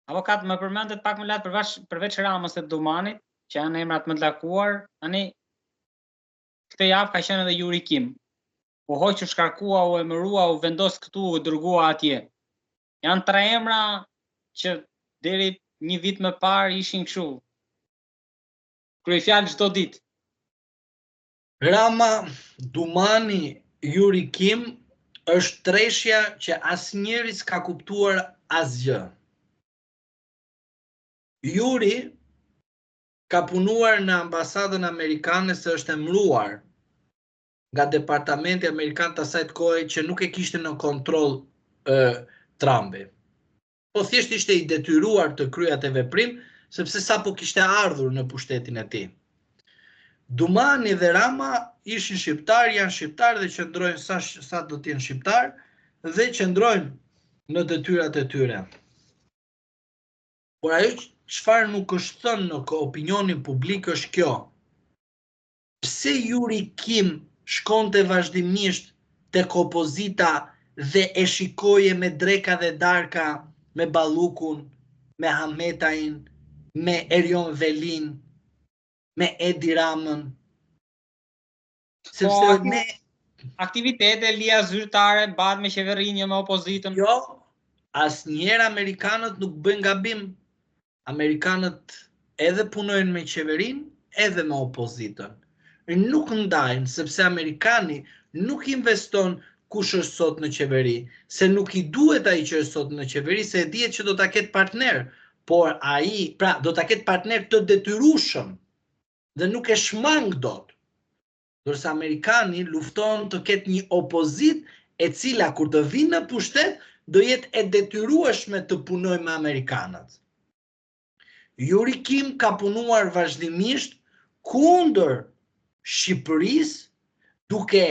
Avokat, më përmendët pak më lart përveç përveç Ramës e Dumanit, që janë emrat më të lakuar, tani këtë javë ka qenë edhe Juri Kim. U hoq, u shkarkua, u emërua, u vendos këtu, u dërgua atje. Janë tre emra që deri një vit më parë ishin kështu. Kryefjalë çdo ditë. Rama, Dumani, Juri Kim është treshja që asnjëri s'ka kuptuar asgjë. Juri ka punuar në ambasadën amerikane se është emëruar nga departamenti amerikan të asaj kohe që nuk e kishte në kontroll Trumpi. Po thjesht ishte i detyruar të kryejë atë veprim, sepse sapo kishte ardhur në pushtetin e tij. Dumani dhe Rama ishin shqiptarë, janë shqiptarë dhe qëndrojnë sa, sa do të jenë shqiptarë dhe qëndrojnë në detyrat e tyre. Por ajo çfarë nuk është thënë në opinionin publik është kjo. Pse Juri Kim shkonte vazhdimisht tek opozita dhe e shikoje me dreka dhe darka me Ballukun, me Ahmetajn, me Erion Velinë, me Edi Ramën? Sepse po, ne aktivitete lija zyrtare bëhet me qeverinë, jo me opozitën. Jo, asnjëherë amerikanët nuk bëjnë gabim. Amerikanët edhe punojnë me qeverinë, edhe me opozitën. Nuk ndajnë, sepse amerikani nuk investon kush është sot në qeveri, se nuk i duhet ai që është sot në qeveri, se e dihet që do ta ketë partner, por ai, pra, do ta ketë partner të detyrueshëm dhe nuk e shmang dot. Ndërsa amerikani lufton të ketë një opozitë e cila kur të vijë në pushtet do jetë e detyrueshme të punojë me amerikanët. Juri Kim ka punuar vazhdimisht kundër Shqipërisë duke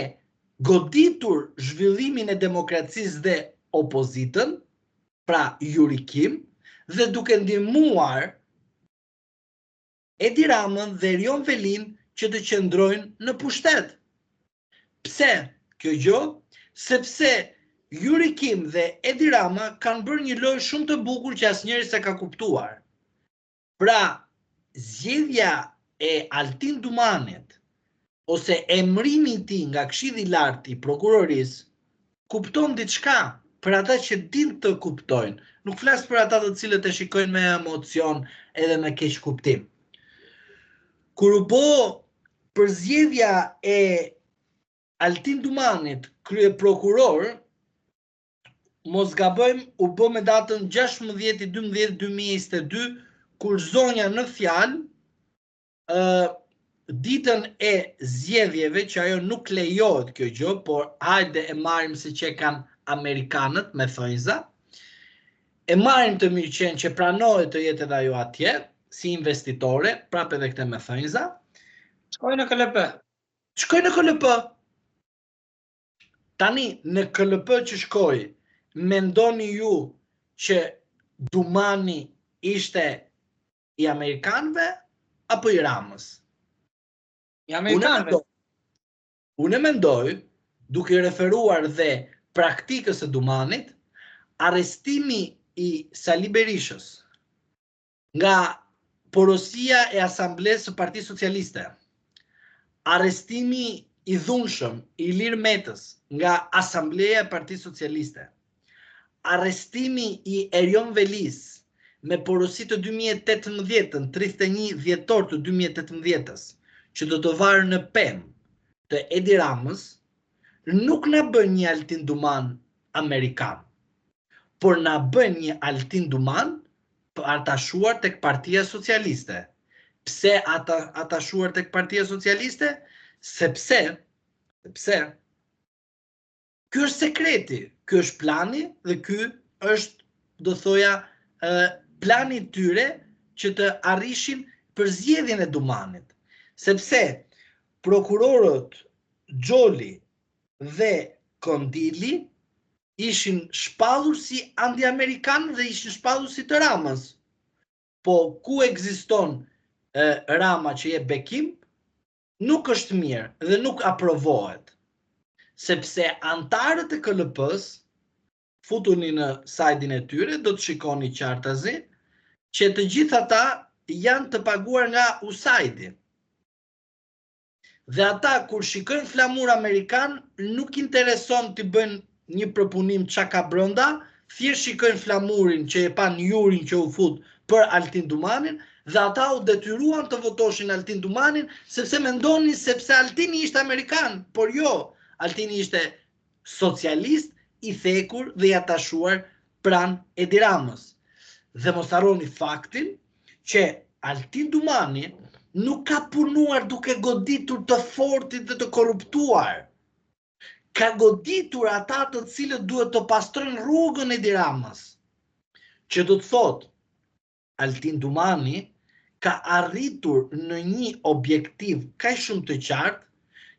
goditur zhvillimin e demokracisë dhe opozitën, pra Juri Kim, dhe duke ndihmuar Edi Ramën dhe Erion Velinë që të qëndrojnë në pushtet. Pse kjo gjë? Sepse Juri Kim dhe Edi Rama kanë bërë një lojë shumë të bukur që asnjëri s'e ka kuptuar. Pra, zgjedhja e Altin Dumanit ose emërimi i tij nga Këshilli i Lartë i Prokurorisë kupton diçka për ata që dinë të kuptojnë. Nuk flas për ata të cilët e shikojnë me emocion edhe me keqkuptim. Kur u bë përzgjedhja e Altin Dumanit kryeprokuror, mos gabojmë, u bë me datën 16 12 2022, kur zonja në fjalë ë ditën e zgjedhjeve që ajo nuk lejohet kjo gjë, por hajde e marrim se që e kanë amerikanët me thonjza. E marrim të mirëqenë që pranohet të jetë edhe ajo atje si investitore, prapë edhe këtë me thonjza. Shkoi në KLP. Shkoi në KLP. Tani në KLP që shkoi, mendoni ju që Dumani ishte i amerikanëve apo i Ramës? I amerikanëve. Unë mendoj, duke i referuar dhe praktikës së Dumanit, arrestimi i Sali Berishës nga porosia e Asamblesë së Partisë Socialiste, arrestimi i dhunshëm i Ilir Metës nga Asambleja e Partisë Socialiste, Arrestimi i Erion Velisë me porosi të 2018-ën, 31 dhjetor të 2018-ës, që do të varë në pemë të Edi Ramës, nuk na bën një Altin Duman amerikan, por na bën një Altin Duman atashuar tek Partia Socialiste. Pse ata atashuar tek Partia Socialiste? Sepse, sepse Ky është sekreti, ky është plani dhe ky është, do thoja, plani i tyre që të arrishin përzgjedhjen e Dumanit. Sepse prokurorët Xholi dhe Kondili ishin shpallur si antiamerikanë dhe ishin shpallur si të Ramës. Po ku ekziston Rama që jep bekim, nuk është mirë dhe nuk aprovohet, sepse anëtarët e KLP-së, futuni në sajtin e tyre, do të shikoni qartazi, Që të gjithë ata janë të paguar nga USAID-i. Dhe ata kur shikojnë flamur amerikan nuk intereson t'i bëjnë një përpunim ça ka brenda, thjesht shikojnë flamurin që e panë Jurin që u fut për Altin Dumanin dhe ata u detyruan të votoshin Altin Dumanin sepse mendonin sepse Altini ishte amerikan, por jo, Altini ishte socialist i thekur dhe i atashuar pranë Edi Ramës. Dhe mos harroni faktin që Altin Dumani nuk ka punuar duke goditur të fortit dhe të korruptuar. Ka goditur ata të cilët duhet të pastrojnë rrugën Edi Ramës. Që do të thotë, Altin Dumani ka arritur në një objektiv kaq shumë të qartë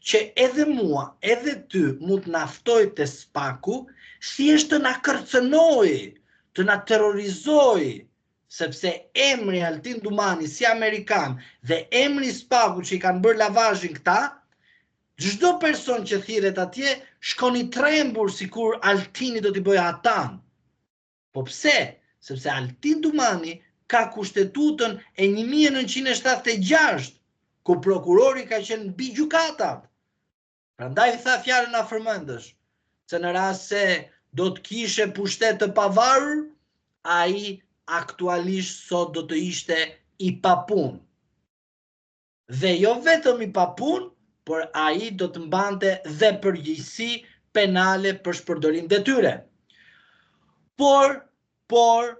që edhe mua, edhe ty mund të na ftojë te SPAK-u, thjesht të na kërcënojë, të na terrorizojë, sepse emri Altin Dumani si amerikan dhe emri i SPAK-ut që i kanë bërë lavazhin këta, çdo person që thirret atje shkon i trembur sikur Altini do t'i bëjë hatanë. Po pse? Sepse Altin Dumani ka kushtetutën e 1976, ku prokurori ka qenë mbi gjykatat. Prandaj tha fjalën afërmendësh, se në rast se do të kishe pushtet të pavarur, ai aktualisht sot do të ishte i papunë. Dhe jo vetëm i papunë, por ai do të mbante dhe përgjegjësi penale për shpërdorim detyre. Por, por,